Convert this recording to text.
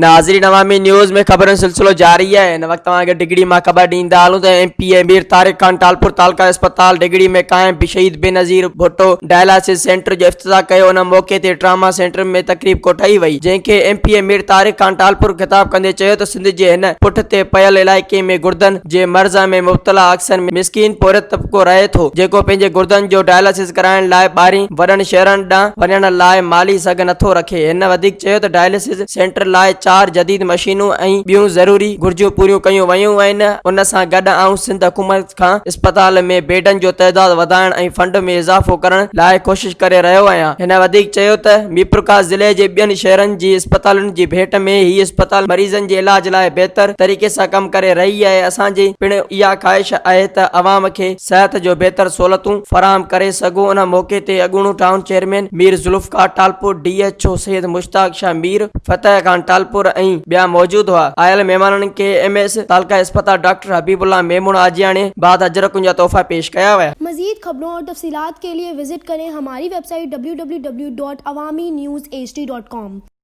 ناظرين عوامي نيوز ۾ خبرن جو سلسلو جاري آهي هن وقت توهان کي ڊگهڙي مان خبر ڏيندا هلون ته M P A Mir Tariq Khan Talpur تعلقه اسپتال ڊگهڙي ۾ قائم شهيد بينظير ڀٽو ڊائلاسز سينٽر جو افتتاح ڪيو ان موقعي تي ٽراما سينٽر ۾ تقريب ڪوٺائي وئي جنهن کي M P A Mir Tariq Khan Talpur خطاب ڪندي چيو ته سنڌ جي هن پٺ تي پيل علائقي ۾ گردن جي مرض ۾ مبتلا اڪثر مسڪين پورهيت طبقو رهي ٿو جيڪو پنهنجي گردن جو ڊائلاسز ڪرائڻ لاء ٻاهرين وڏن شهرن ڏانهن وڃڻ لاء مالي سگهه نٿو رکي هن وڌيڪ چيو ته ڊائلسز سينٽر لاء چار جديد مشينون ۽ ٻيون ضروري گهرجون پوريون ڪيون ويون آهن، ان سان گڏ آئون سنڌ حڪومت کان اسپتال ۾ بيڊن جو تعداد وڌائڻ ۽ فنڊ ۾ اضافو ڪرڻ لاء ڪوشش ڪري رهيو آهيان. هن وڌيڪ چيو ته ميرپورخاص ضلعي جي ٻين شهرن جي اسپتالن جي ڀيٽ ۾ هي اسپتال مريضن جي علاج لاء بهتر طريقي سان ڪم ڪري رهي آهي، اسان جي پڻ اها خواهش آهي ته عوام کي صحت جو بهتر سهولتون فراهم ڪري سگهون ان موقعي تي اڳوڻو town chairman Mir Zulfiqar Talpur, D H O Syed Mushtaq Shah Mir Fateh Khan Talpur ۽ ٻيا موجود هئا. آيل مهمانن کي ايم ايس تعلقه اسپتال ڊاڪٽر حبيب الله ميمڻ آجياڻي بعد اجرڪن جا تحفا پيش ڪيا ويا. مزيد خبرون اور تفصيلات کے لئے وزٽ ڪرين ھماري web site www.awamiNewsHD.com.